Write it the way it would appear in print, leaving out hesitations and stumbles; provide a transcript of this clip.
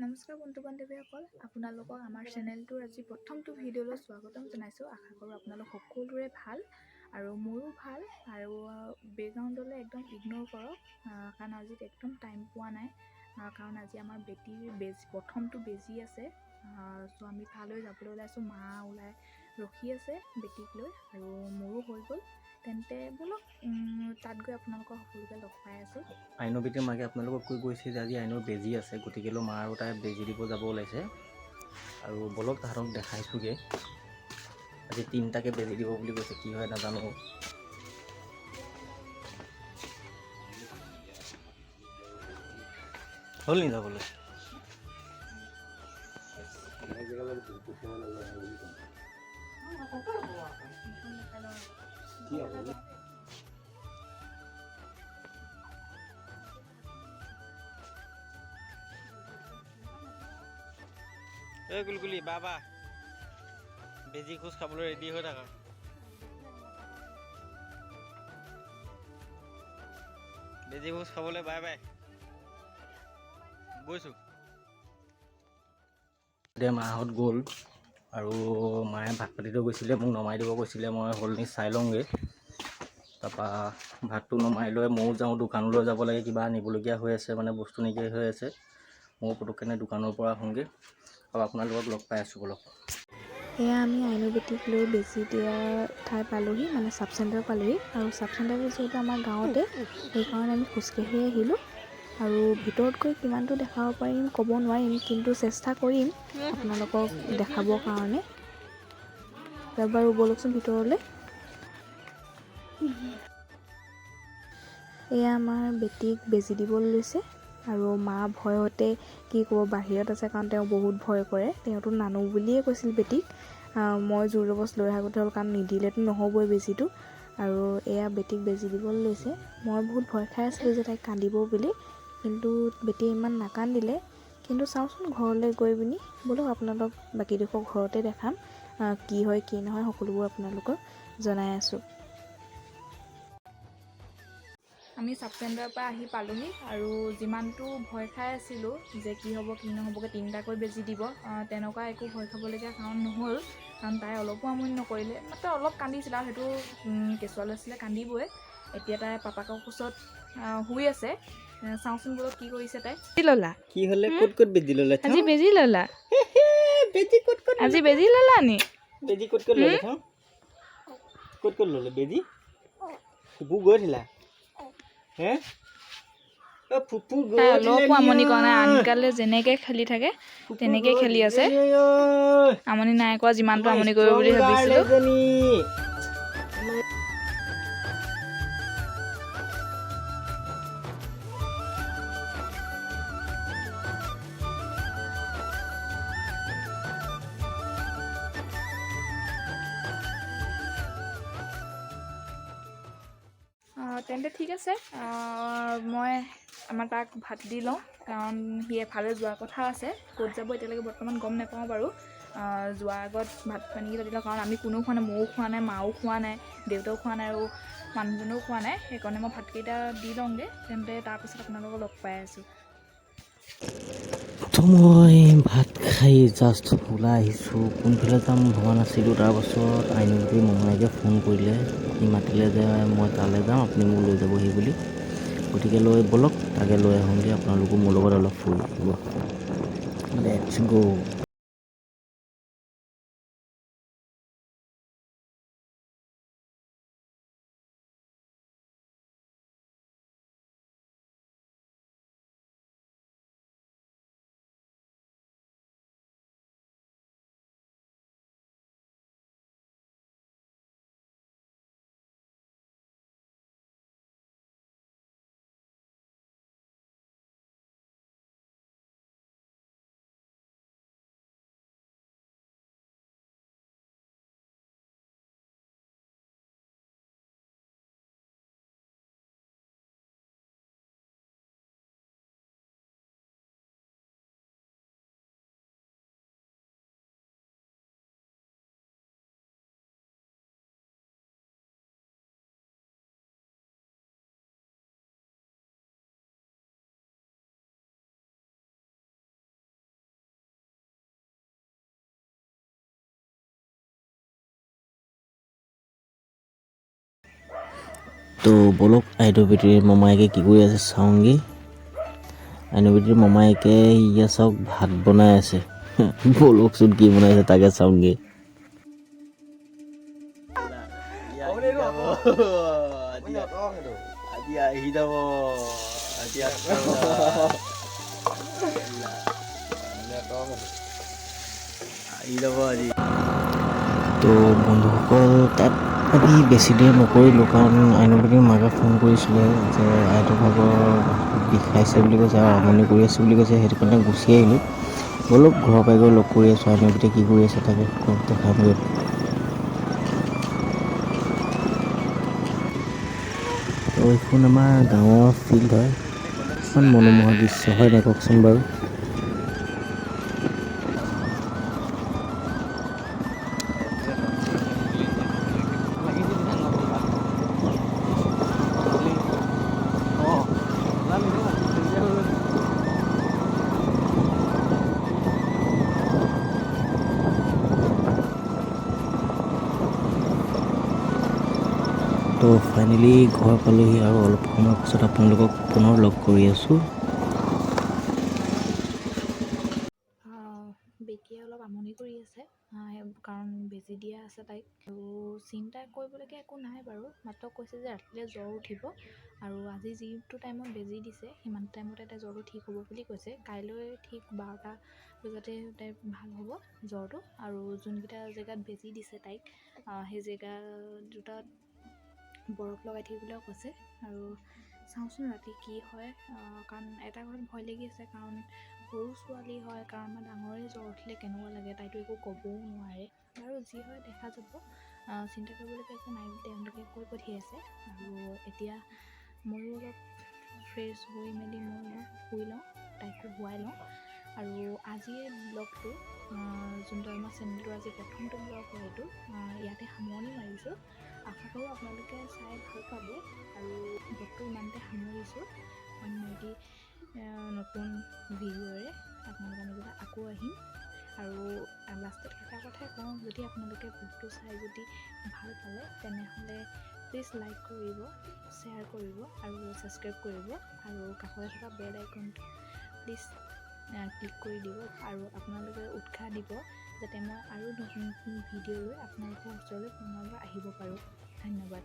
নমস্কাৰ বন্ধু বান্ধৱীসকল, আপোনালোকক আমাৰ চেনেলটোৰ আজি প্ৰথমটো ভিডিঅ'লৈ স্বাগতম জনাইছোঁ। আশা কৰোঁ আপোনালোক সকলোৰে ভাল আৰু মোৰো ভাল। আৰু বেকগ্ৰাউণ্ডলৈ একদম ইগন'ৰ কৰক, কাৰণ আজি একদম টাইম পোৱা নাই, কাৰণ আজি আমাৰ বেটীৰ বেজী প্ৰথমটো বেজী আছে। চ' আমি তালৈ যাবলৈ ওলাইছোঁ। মা ওলাই ৰখি আছে বেটীক লৈ আৰু মোৰো হৈ গ'ল। তেন্তে ব'লক, তাত গৈ আপোনালোকক সকলোকে লগ পাই আছোঁ। আইনৰ বেটীৰ মাকে আপোনালোকক কৈ গৈছে যে আজি আইনৰ বেজী আছে, গতিকেলৈ মা আৰু তাই বেজী দিব যাব ওলাইছে। আৰু ব'লক তাহাঁতক দেখাইছোঁগৈ। আজি তিনিটাকে বেজী দিব বুলি কৈছে, কি হয় নাজানো। হ'ল নি যাবলৈ? এই গুলগুলি বাবা, বেজী খোজ খাবলৈ ৰেডি হৈ থাকা। বেজী খোজ খাবলৈ বাই বাই গৈছোঁ। এতিয়া মাহঁত গ'ল আৰু মায়ে ভাত পাতি থৈ গৈছিলে, মোক নমাই দিব কৈছিলে। মই হ'ল নি চাই লওঁগৈ। তাৰপৰা ভাতটো নমাই লৈ ময়ো যাওঁ দোকানলৈ যাব লাগে, কিবা আনিবলগীয়া হৈ আছে, মানে বস্তু নাইকিয়া হৈ আছে। ময়ো পটককেনে দোকানৰ পৰা আহোঁগৈ আৰু আপোনালোকক লগ পাই আছোঁ। ব'লক। এয়া আমি আইনু বেটীক লৈ বেজী দিয়া ঠাই পালোহি, মানে চাব চেণ্টাৰ পালোহি। আৰু চাব চেণ্টাৰটো যিহেতু আমাৰ গাঁৱতে, সেইকাৰণে আমি খোজকাঢ়িয়ে আহিলোঁ। আৰু ভিতৰত গৈ কিমানটো দেখাব পাৰিম ক'ব নোৱাৰিম, কিন্তু চেষ্টা কৰিম আপোনালোকক দেখাবৰ কাৰণে। বাৰু ব'লকচোন ভিতৰলৈ। এয়া আমাৰ বেটীক বেজী দিবলৈ লৈছে আৰু মা ভয়তে কি ক'ব বাহিৰত আছে, কাৰণ তেওঁ বহুত ভয় কৰে। তেওঁতো নানো বুলিয়ে কৈছিল বেটীক। মই জোৰ জবৰদস্ত লৈ অহা হ'ল, কাৰণ নিদিলেতো নহ'বই বেজীটো। আৰু এয়া বেটীক বেজী দিবলৈ লৈছে। মই বহুত ভয় খাই আছিলোঁ যে তাই কান্দিব বুলি, কিন্তু বেটীয়ে ইমান নাকান্দিলে। কিন্তু চাওঁচোন ঘৰলৈ গৈ পিনি, ব'লক আপোনালোক বাকীডোখৰ ঘৰতে দেখাম, কি হয় কি নহয় সকলোবোৰ আপোনালোকক জনাই আছোঁ। আমি চাব চেণ্টাৰৰ পৰা আহি পালোহি আৰু যিমানটো ভয় খাই আছিলোঁ যে কি হ'ব কি নহ'বগৈ, তিনিটাকৈ বেজী দিব, তেনেকুৱা একো ভয় খাবলগীয়া কাৰণ নহ'ল। কাৰণ তাই অলপো আমনি নকৰিলে, মাত্ৰ অলপ কান্দিছিল আৰু সেইটো কেঁচুৱা লৈছিলে কান্দিবই। এতিয়া তাই পাপাকৰ কোচত শুই আছে। চাওঁচোন ব'লক কি কৰিছে তাই। ল'লা কি হ'লে ক'ত ক'ত বেজী ল'লে? আজি বেজী ল'লা? বেজী ক'ত ক'ত? আজি বেজী ল'লা নি? বেজী ক'ত ক'ত ল'লে? ক'ত ক'ত ল'লে বেজী? ফুপু গৈছিলা হে? ফুপু তাই অলপো আমনি কৰা নাই। আনকালে যেনেকৈ খেলি থাকে তেনেকৈ খেলি আছে, আমনি নাই কৰা যিমানটো আমনি কৰিব বুলি ভাবিছিলোঁ। তেন্তে ঠিক আছে, মই আমাৰ তাক ভাত দি লওঁ, কাৰণ সি এফালে যোৱাৰ কথা আছে। ক'ত যাব এতিয়ালৈকে বৰ্তমান গম নাপাওঁ বাৰু। যোৱাৰ আগত ভাত পানীকেইটা দি লওঁ, কাৰণ আমি কোনেও খোৱা নাই, ময়ো খোৱা নাই, মাও খোৱা নাই, দেউতাও খোৱা নাই আৰু মানুহজনেও খোৱা নাই। সেইকাৰণে মই ভাতকেইটা দি লওঁগৈ। তেন্তে তাৰপিছত আপোনালোকক লগ পাই আছোঁ। তো মই ভাত খাই জাষ্ট ওলাই আহিছোঁ। কোনফালে যাম ভবা নাছিলোঁ। তাৰপাছত আইনুগুটিৰ মোমায়েকে ফোন কৰিলে, সি মাতিলে যে মই তালৈ যাম, আপুনি মোক লৈ যাবহি বুলি। গতিকে লৈ ব'লক তাকে লৈ আহোঁগৈ, আপোনালোকো মোৰ লগত অলপ ফুৰিব। Let's go. তো ব'লক, আইদেউ বেটীৰ মমায়েকে কি কৰি আছে চাওঁগৈ। আইনু বেটীৰ মমায়েকে ইয়া চাওক ভাত বনাই আছে। ব'লকচোন, কি বনাইছে তাকে চাওঁগৈ। আজি আহি যাব, আজি আহি যাব আজি। তো বন্ধুসকল, তাত আমি বেছি দেৰি নকৰিলোঁ, কাৰণ আইনুপতিৰ মাকে ফোন কৰিছিলে যে আইতাৰ ভাগৰ বিষাইছে বুলি কৈছে আৰু আমনি কৰি আছে বুলি কৈছে। সেইটো কাৰণে গুচি আহিলোঁ। ব'লক, ঘৰৰ পৰাই গৈ লগ কৰি আছোঁ। আইনুপতিয়ে কি কৰি আছে তাকে দেখামগৈ। তো এইখন আমাৰ গাঁৱৰ ফিল্ড হয়। ইমান মনোমোহা দৃশ্য হয় নাই কওকচোন বাৰু? তো ফাইনেলি ঘৰ পালোহি আৰু অলপ সময়ৰ পাছত আপোনালোকক পুনৰ লগ কৰি আছোঁ। বেকীয়ে অলপ আমনি কৰি আছে, কাৰণ বেজী দিয়া আছে তাইক। আৰু চিন্তা কৰিবলগীয়া একো নাই বাৰু, মাত্ৰ কৈছে যে ৰাতিলৈ জ্বৰ উঠিব আৰু আজি যিটো টাইমত বেজী দিছে সিমান টাইমতে তাইৰ জ্বৰটো ঠিক হ'ব বুলি কৈছে। কাইলৈ ঠিক 12টা বজাতে তাইৰ ভাল হ'ব জ্বৰটো। আৰু যোনকেইটা জেগাত বেজী দিছে তাইক, সেই জেগা দুটাত বৰফ লগাই থাকিবলৈও কৈছে। আৰু চাওঁচোন ৰাতি কি হয়, কাৰণ এটা কথাত ভয় লাগি আছে, কাৰণ সৰু ছোৱালী হয়, কাৰণ আমাৰ ডাঙৰে জ্বৰ উঠিলে কেনেকুৱা লাগে, তাইতো একো ক'বও নোৱাৰে। বাৰু যি হয় দেখা যাব, চিন্তা কৰিবলগীয়া একো নাই বুলি তেওঁলোকে কৈ পঠিয়াইছে। আৰু এতিয়া ময়ো অলপ ফ্ৰেছ হৈ মেলি মই অলপ শুই লওঁ, তাইকো শুৱাই লওঁ। আৰু আজিৰ ব্লগটো, যোনটো আমাৰ চেনেলটোৰ আজি প্ৰথমটো ব্লগ হয়, এইটো ইয়াতে সামৰণি মাৰিছোঁ। আশা কৰোঁ আপোনালোকে চাই ভাল পাব। আৰু ব্লগটো ইমানতে সামৰিছোঁ। অন্য এটি নতুন ভিডিঅ'ৰে আপোনালোকৰ মাজলৈ আকৌ আহিম। আৰু লাষ্টত এটা কথাই কওঁ, যদি আপোনালোকে ব্লগটো চাই যদি ভাল পালে তেনেহ'লে প্লিজ লাইক কৰিব, শ্বেয়াৰ কৰিব আৰু ছাবস্ক্ৰাইব কৰিব। আৰু কাষতে থকা বেল আইকনটো প্লিজ ক্লিক কৰি দিব আৰু আপোনালোকে উৎসাহ দিব যাতে মই আৰু নতুন নতুন ভিডিঅ' লৈ আপোনালোকৰ ওচৰলৈ পুনৰবাৰ আহিব পাৰোঁ। ধন্যবাদ।